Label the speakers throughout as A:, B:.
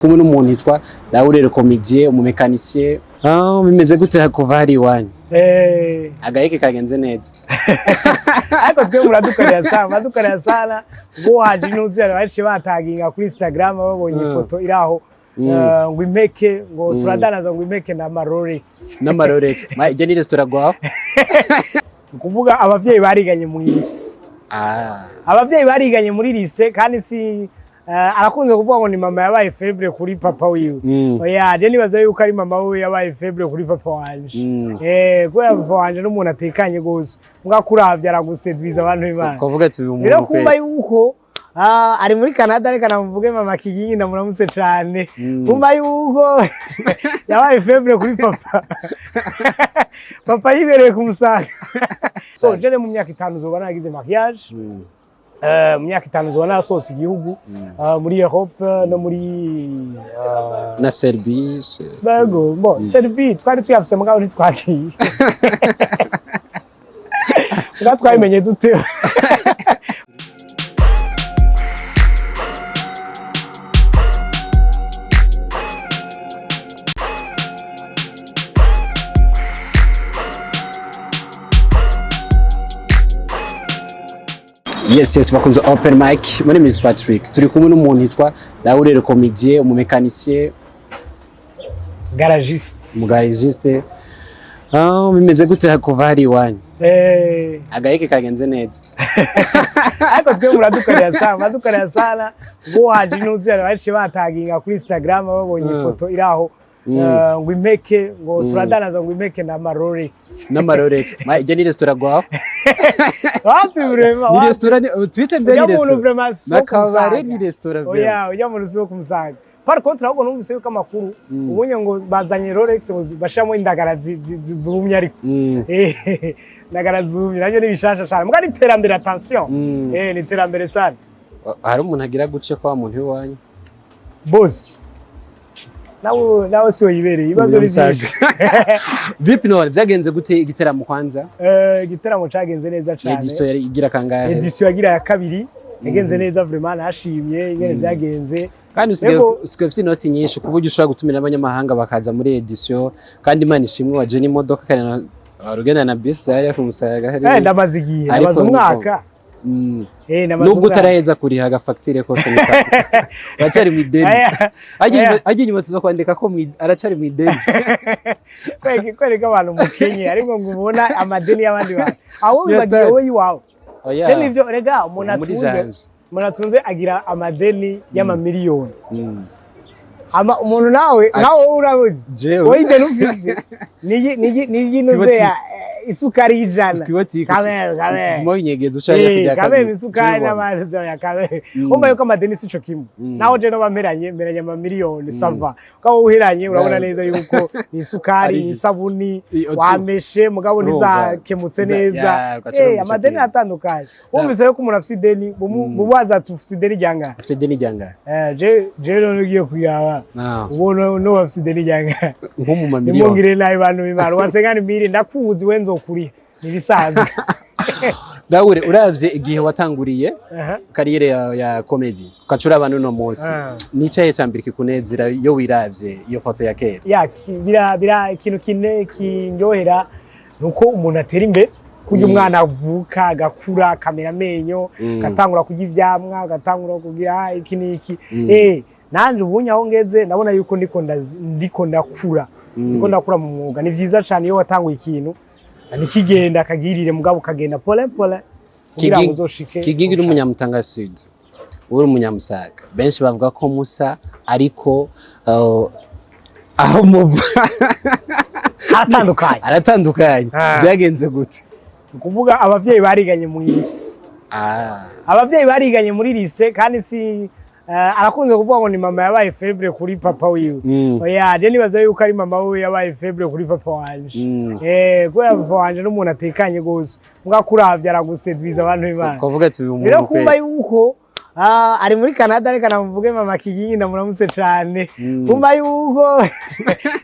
A: Kumwe n'umuntu yitwa Laurel Comédien, umumécanicien. Ah, bimeze gute kuva hari iwanyu? Agaheke kagenze neza.
B: Ariko twe muradukorera sana, muradukorera sana. Ubwo waje inuzi baciye bataginga kuri Instagram babonye ifoto iri aho, ngo impeke, ngo turadanaza, ngo impeke na Marolex.
A: N'amarolex. Ma ijya ni restaurant gwaho?
B: Ni ukuvuga abavyeyi bariganye mu isi. Abavyeyi bariganye muri lycée, kandi si arakunze kuvuga ngo ni mama yabaye faible kuri papa wiwe. Oya, je nibaza yuko ari mama wiwe yabaye faible kuri papa wanje. Kubera papa wanje n'umuntu atekanye gose, mbwa kuravye aragusedwiza, abantu b'Imana.
A: Kuvuga ati uyu
B: Rero
A: muntu
B: kumva
A: kweli.
B: yuko ari muri Canada, reka namuvuge mama Kigingi, ndamuramutse cane. Kumva yuko yabaye faible kuri papa, papa yibereye ku Musaga. So jene mu myaka 5 zoba naragize mariage. Mu myaka 5 zoba narasohotse igihugu, muri Europe no muri
A: Na Serbie.
B: Bego, bon, Serbie twari tuyafise, mugabo ntitwagiye. Mugabo twabimenye dute?
A: Yes, bakunze open mic. My name is Patrick. Turi kumwe n'umuntu yitwa Laurel Comédien, umumécanicien,
B: Garagiste.
A: Umugaragiste. Ah, bimeze gute kuva hari iwanyu? Agaheke kagenze neza.
B: Ariko twe muradukorera sana, muradukorera sana. Ubwo waje inuzi baciye bataginga kuri Instagram babonye ifoto iri aho, ngo impeke, ngo turadanaza, ngo impeke na Marolex.
A: N'amarolex. Ma ijya ni restaurant gwaho?
B: Wapi, vraiment.
A: Ni
B: Wapi.
A: restaurant twite mbere
B: Ujya
A: ni
B: muntu
A: restaurant.
B: vraiment si
A: Na
B: uwo
A: kabare
B: kumusaga.
A: ni restaurant vraiment.
B: Oya, ujya muntu si uwo kumusaga. Par contre ahubwo numvise yuko amakuru ubonye ngo bazanye Rolex, ngo bashiramo indagara zumye, ariko indagara zumye nabyo ni bishasha cane, muga ni iterambere, attention. Ni iterambere sana.
A: Hari umuntu agira guce kwa muntu iwanyu.
B: Boss nawe siwe yibereye ibibazo ni byinshi.
A: Vipi none, byagenze gute igiteramo kwanza?
B: Igiteramo cagenze neza cane.
A: Édition yari igira kangahe?
B: Édition yagira ya kabiri, yagenze neza vraiment, nashimye ingene vyagenze.
A: Kandi usigaye
B: Yego.
A: usigaye ufite inoti nyinshi ku buryo ushobora gutumira abanyamahanga bakaza muri édition. Kandi Imana ishimwe waje n'imodoka, kandi urugenda na bisi hariya ku Musaga hariya.
B: Ndamaze igihe,
A: Ariko
B: ndamaze umwaka. Ndamaze
A: Nubwo
B: umwaka.
A: utaraheza kuriha agafagitire kose ni sawa. Uracyari mu ideni.
B: Aya, aya.
A: Ajya inyuma tuza kwandika ko aracyari mu ideni.
B: Kwereka abantu mukenye, ariko ngo ubona amadeni y'abandi bantu aho wibagiwe
A: Yataye.
B: wowe iwawe.
A: Oya.
B: Je nivyo rega, umuntu
A: Muri
B: atunze,
A: janvier.
B: umuntu atunze agira amadeni y'amamiliyoni. Ama umuntu nawe nkawe wowe urabuzi.
A: Jewe.
B: Wowe ideni ufise niyi nuze ya isukari y'100.
A: Kwibotike.
B: Kamere kamere.
A: Mo inyegezo ucariye kujya
B: Kamere
A: kabiri.
B: isukari
A: Jewe.
B: n'amazi ya kamere. Umva yuko amadeni sico kimwe. Naho je no bameranye meranye amamiliyoni, ça va. Ukaba uheranye urabona neza yuko ni isukari,
A: Ari
B: ni isabuni, wameshe mugabo
A: Urumva.
B: ntizakemutse neza.
A: Ya, ugaca urumva ico
B: Amadeni
A: kintu.
B: atandukanye. Wumvise yuko umuntu afise ideni, bumubaza ati ufise ideni ryangahe?
A: Ufite ideni ryangahe?
B: Je none ugiye kuyaba. Ubona no bafise ideni ryangahe?
A: Nko mu mamiliyoni.
B: Nimungire nabi bantu b'Imana. Wasengana imiri ndakuzi we nzokuriha. Nibisanzwe.
A: Daure, uravye igihe watanguriye carrière ya comedy, ukacura abantu uno munsi, nicaye cambere kikunezera iyo wiravye iyo foto ya kera?
B: Ya, bira ikintu kine kindyohera nuko umuntu atera imbere, kurya umwana avuka agakura akamera amenyo, agatangura kurya ivyamwa, agatangura kugira iki n'iki. Nanje ubunye aho ngeze ndabona yuko ndiko ndakura, ndiko ndakura mu mwuga. Ni vyiza cane iyo watanguye ikintu ntikigenda akagirire, mugabo ukagenda pole pole kugira ngo uzoshike.
A: Kigingi ni umunyamutanga Sud, uri umunyamusaga. Benshi bavuga ko musa, ariko aho muva
B: Haratandukanye.
A: Aratandukanye. Byagenze gute?
B: Ni ukuvuga abavyeyi bariganye mu isi. Abavyeyi bariganye muri lycée, kandi si arakunze kuvuga ngo ni mama yabaye faible kuri papa wiwe. Oya, je nibaza yuko ari mama wiwe yabaye faible kuri papa wanje. Kubera papa wanje n'umuntu atekanye gose, mbwa kuravye aragusedwiza, abantu b'Imana.
A: Kuvuga ati uyu
B: Rero
A: muntu
B: kumva
A: kweli.
B: yuko ari muri Canada, reka namuvuge mama Kigingi, ndamuramutse cane. Kumva yuko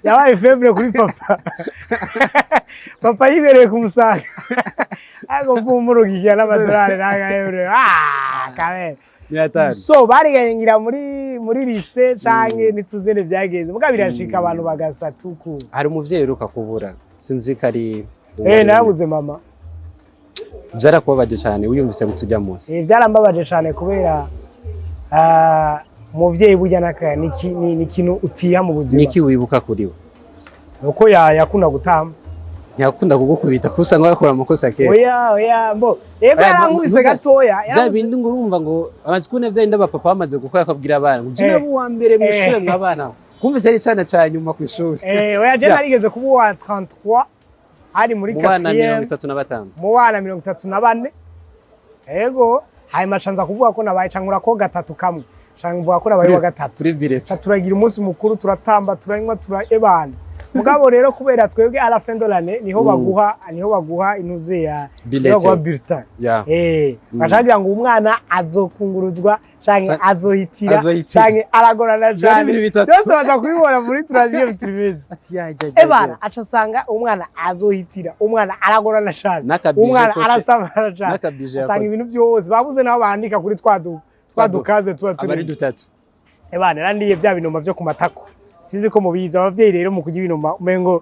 B: yabaye faible kuri papa, papa yibereye ku Musaga, ariko kumurugikira n'amadolari n'agahebure, kamere.
A: Ni hatari.
B: So bariganye ngira muri lycée canke ntituzene vyagenze, muga birashika abantu bagasa tuku.
A: Hari umuvyeyi uheruka kubura, sinzi ko ari
B: Narabuze mama.
A: Byarakubabaje cyane wiyumvise gutujya munsi?
B: Byarambabaje cane kubera umuvyeyi burya ni ikintu utiha mu buzima.
A: Niki wibuka kuri we?
B: Nuko yakunda gutamba.
A: Ntiyakunda kugukubita kuko usanga bakora amakosa kera?
B: Oya, mbo yego,
A: Oya,
B: yarankubise gatoya.
A: Bya bindi ngo urumva ngo amaze kubona bya bindi abapapa bamaze gukora, akabwira abana ngo jye nabo uwa mbere mu ishuri, mwabana kumva cyari cyana cya nyuma ku ishuri.
B: Oya, je narigeze kuba uwa 33, hari muri
A: Mu bana mirongo
B: quatrième.
A: itatu na batanu?
B: Mu bana 34, ego. Hanyuma canza kuvuga ko nabaye, cankura ko gatatu kamwe, canke mvuga ko nabaye uwa gatatu.
A: Kuri bulletin.
B: Ca turagira umunsi mukuru, turatamba, turanywa, tura ebana. Mugabo rero kubera twebwe à la fin de l'année niho baguha intuze ya
A: Bulletin.
B: niho baguha bulletin. Bacagira ngo umwana azokunguruzwa canke azohitira
A: Azohitira.
B: canke aragorana
A: Byari
B: cane.
A: ibintu bitatu.
B: Byose baza kubibona muri troisième trimestre.
A: Ati ya ya ya.
B: Ebana, aca asanga umwana azohitira, umwana aragorana cane,
A: N'akabije
B: umwana
A: kose.
B: arasamara cane.
A: N'akabije
B: Asanga
A: yakoze.
B: ibintu byose babuze naho bandika kuri twa dukaze tuba
A: Aba ari
B: turi.
A: dutatu.
B: Ebana, narandiye bya binuma vyo ku matako, sinzi ko mubizi abavyeyi rero mu kurya ibinuma umengo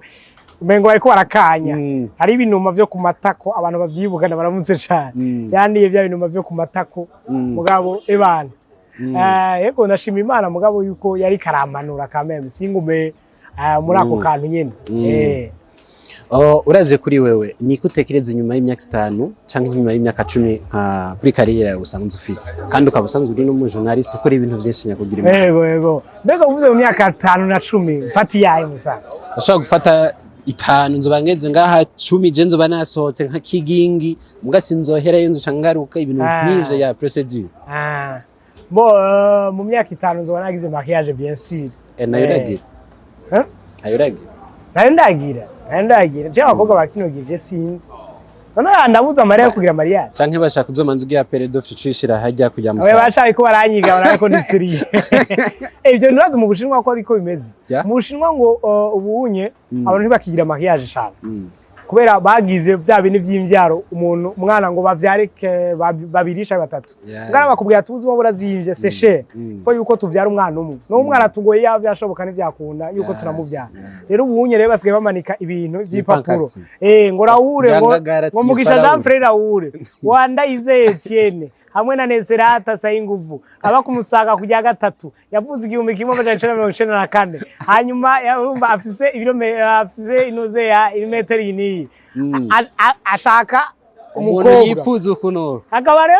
B: bariko barakanya. Hari ibinuma vyo ku matako, abantu bavyibukana baramutse cane. Yandiye bya binuma vyo ku matako. Mugabo ebana, yego, ndashima Imana mugabo yuko yari karampanura kameme singume muri ako kantu nyene.
A: Oh, uravye kuri wewe, niko utekereza inyuma y'imyaka 5 canke inyuma y'imyaka 10 nka kuri carrière yawe usanzwe ufise, kandi ukaba usanzwe uri n'umujournaliste ukora ibintu vyinshi, nyakugira Imana?
B: Yego, mbega uvuze mu myaka 5 na 10, mfata iyahe musa?
A: Ashobora gufata 5 nzoba ngeze ngaha, 10 je nzoba nasohotse nka kigingi, muga sinzoherayo, nzoca ngaruka, ibintu nk'ivyo ya procédure.
B: Ah. Bon, mu myaka 5 nzoba nagize mariage, bien sûr.
A: Nayo uragira?
B: Hein?
A: Nayo uragira?
B: Nayo ndagira. Je abakobwa ba kino gihe je sinzi. None ndabuze amarira yo kugira mariage.
A: Canke bashaka uzomanza ugira appel d'offre, ucishira hajya kuja
B: Oya,
A: musaba?
B: bacari ko baranyiga barako ni sérieux. Ivyo nturazi mu Bushinwa ko ariko bimeze. Mu Bushinwa ngo ubunye abantu ntibakigira mariage cane. Kubera bagize bya bintu vy'imvyaro, umuntu umwana ngo bavyare babiri canke batatu. Mugana bakubwira ati ubuzima burazimvye, c'est cher. Faut yuko tuvyara umwana umwe. No umwana tugoye yaba vyashoboka ntivyakunda yuko turamuvyara. Rero ubunye rero basigaye bamanika ibintu vy'ipapuro.
A: Ibipancarte.
B: Ngo Raoul ngo
A: Byangagara
B: ngo Mugisha
A: ati
B: Jean
A: Raoul.
B: Frère Raoul Wandayizeye Etienne hamwe na Neserata Sayinguvu aba kumusaga kujya gatatu, yavuze 1994, hanyuma urumva afise ibiro afise inoze ya imetero iyi n'iyi. Ashaka
A: Umuntu
B: umukobwa.
A: yifuza ukuntu.
B: Hakaba rero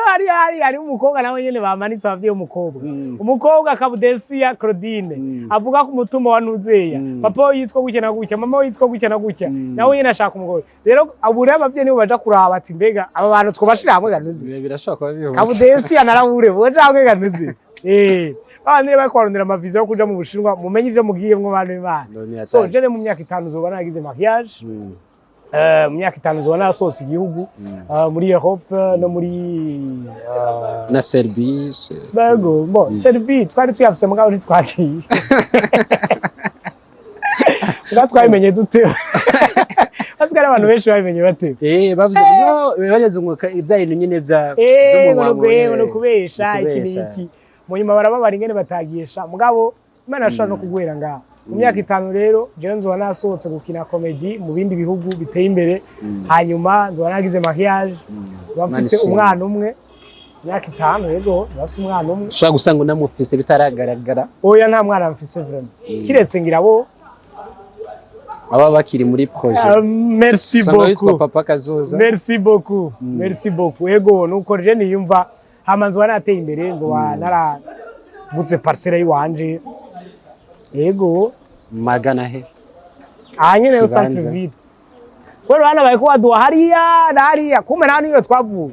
B: hari umukobwa nawe nyene bamanitse abavyeyi umukobwa. Umukobwa Kabudensiya Claudine avuga ku mutumba wa Nuzeya. Papa we yitwa gutya na gutya, mama we yitwa gutya na gutya. Nawe nyene ashaka umugore. Rero abo rero abavyeyi nibo baja kuraba ati mbega aba bantu twobashira hamwe ganuzi?
A: Birashobora kuba bihuse.
B: Kabudensiya na Rahure boja hamwe ganuzi? Babandi rero bariko barondera amaviza yo kuja mu Bushinwa, mumenye ivyo mugiyemwo, bantu b'Imana.
A: None
B: So
A: yatari.
B: jene mu myaka 5 zoba naragize mariage. Mu myaka 5 zoba narasohotse igihugu, muri Europe no muri
A: Na Serbie.
B: Bego, bon, Serbie twari tuyafise mugabo ntitwagiye. Mugabo twabimenye dute? Hasigara abantu benshi babimenye bate?
A: Bavuze ngo barezunguka ibya bintu nyine bya
B: Ngo
A: vy'umunwa
B: ngo
A: ngo,
B: kubesha iki
A: kubesha.
B: n'iki. Mu nyuma barababara ingene batagisha. Mugabo Imana ashobora no kuguhera ngaho. Mu myaka 5 rero jewe nzoba nasohotse gukina comedy mu bindi bihugu biteye imbere. Hanyuma nzoba nagize mariage. Nzoba mfise
A: Imana ishimwe.
B: umwana umwe. Myaka 5, yego, nzoba mfise umwana umwe.
A: Ushobora gusanga unamufise bitaragaragara.
B: Oya, nta mwana mfise vraiment. Kiretse ngira bo
A: Aba bakiri muri projet.
B: Ah, merci
A: Usanga witwa
B: beaucoup.
A: Papa Kazoza.
B: Merci beaucoup. Merci beaucoup. Ego, nuko je niyumva hama nzoba nateye imbere, nzoba naraguze parcelle yiwanje. Ego,
A: Magana he?
B: aha nyene yo
A: Kibanza.
B: centre ville. Kubera bana bariko baduha hariya na hariya, kumbe nta niyo twavuye.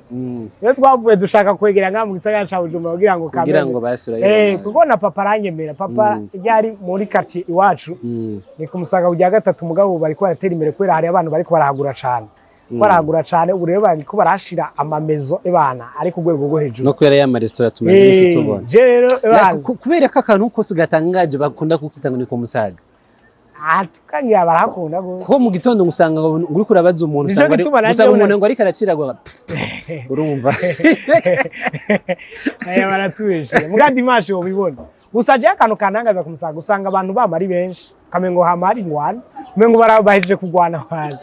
B: Iyo twavuye dushaka kwegera ngaha mu gisagara ca Bujumbura kugira ngo
A: Kugira
B: kameme.
A: ngo basura.
B: Kuko na papa aranyemera. Papa ryari muri quartier iwacu. Ni kumusaga kujya gatatu, mugabo bariko baratera imbere kubera hari abantu bariko barahagura cane. Barahagura cane, ubu rero bariko barashira amamezo ebana ari ku rwego rwo hejuru.
A: No kubera ya maresitora tumaze iminsi tubona.
B: Je rero ebana
A: Kubera ko akantu kose gatangaje bakunda kukita ngo ni ku Musaga.
B: Ah, tukagira barahakunda gose.
A: Kuko mu gitondo usanga ngo uriko urabaza umuntu,
B: Nico
A: usanga
B: gituma nanje
A: usanga umuntu ngo ariko araciragwa, urumva.
B: Aya baratubeshe muga dimanche wobibona. Gusa je akantu kantangaza kumusaga, usanga abantu bama ari benshi, kamengo hama hari ingwana, umengo barabahejeje kugwana abantu,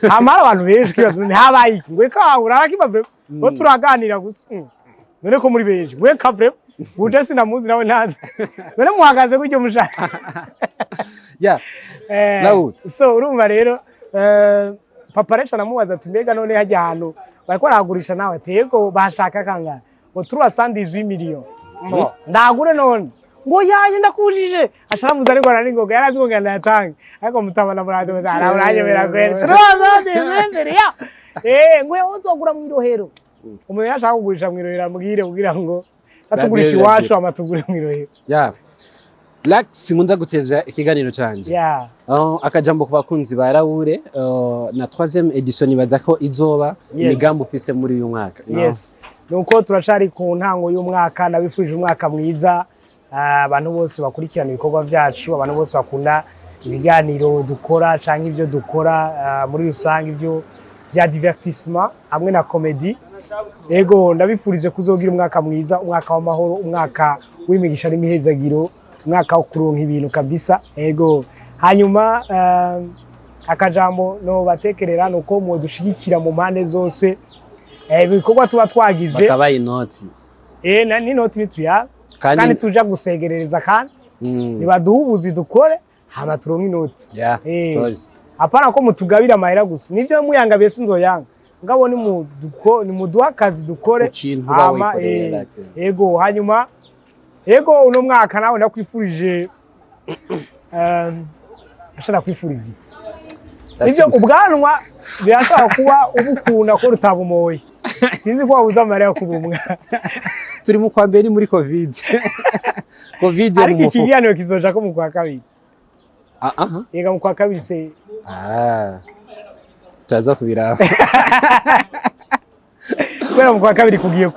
B: hama hari abantu benshi, kibazo none habaye iki? Ngo reka urakiba vraiment ngo turaganira gusa. None ko muri benshi, ngo reka vraiment uje sinamuzi nawe ntazi, none muhagaze gutyo mushaka?
A: Raoul.
B: So urumva rero, papa reca namubaza ati: "Mbega none hajya ahantu bariko barahagurisha?" Nawe ati: "Yego." Bashaka kangahe? Ngo 318 millions. Ngo ndagure none? Ngo yaye, ndakujije. Asharamuza ariko araningoga, yarazi ngo ngenda yatange, ariko mutabana muraza uranyemera kweli 318 millions. Ngo uzogura mu Irohero. Umuntu yashaka kugurisha mu Irohero amubwire kugira ngo atugurisha
A: Radio,
B: iwacu, ama tugure mu Irohero.
A: Ya Black, sinkunda gutevya ikiganiro canje. Akajambo ku bakunzi ba Raoul, na troisième édition nibaza ko izoba, imigambi ufise muri uyu mwaka, no?
B: Yes, nuko turacari ku ntango y'umwaka. Ndabifurije umwaka mwiza. Abantu bose bakurikirana ibikorwa vyacu, abantu bose bakunda ibiganiro dukora canke ivyo dukora, muri rusange ivyo vya divertissement hamwe na comédie. Ego, ndabifurije kuzogira umwaka mwiza, umwaka w'amahoro, umwaka w'imigisha n'imihezagiro, umwaka wo kuronka ibintu kabisa. Ego, hanyuma akajambo no batekerera nuko mwodushigikira mu mpande zose, ibikorwa tuba twagize.
A: Bakabaye inoti.
B: N'inoti nituya
A: kandi
B: kandi tuja gusegerereza kandi nibaduha ubuzi dukore, hama turonke inoti.
A: Of course.
B: Hapana ko mutugabira amahera gusa, nivyo muyangabiye sinzoyanga, ngabo nimuduha akazi dukore.
A: Ikintu uba
B: Hama,
A: wikoreye, like.
B: Ego, hanyuma ego, uno mwaka nawe ndakwifurije, ashaka kwifuriza iki? Nivyo, ubwanwa birashobora kuba ubukunda ko rutabumoye, sinzi ko wabuze amarira yo kubumwa.
A: Turi mu kwa mbere, ni muri Covid yo mu
B: Ariko
A: mufuka.
B: Ikiganiro kizoja ko mu kwa kabiri.
A: Ah, aha.
B: Yega, mu kwa kabiri se.
A: Ah, turaza kubiraba.
B: Kubera mu kwa kabiri kugiye.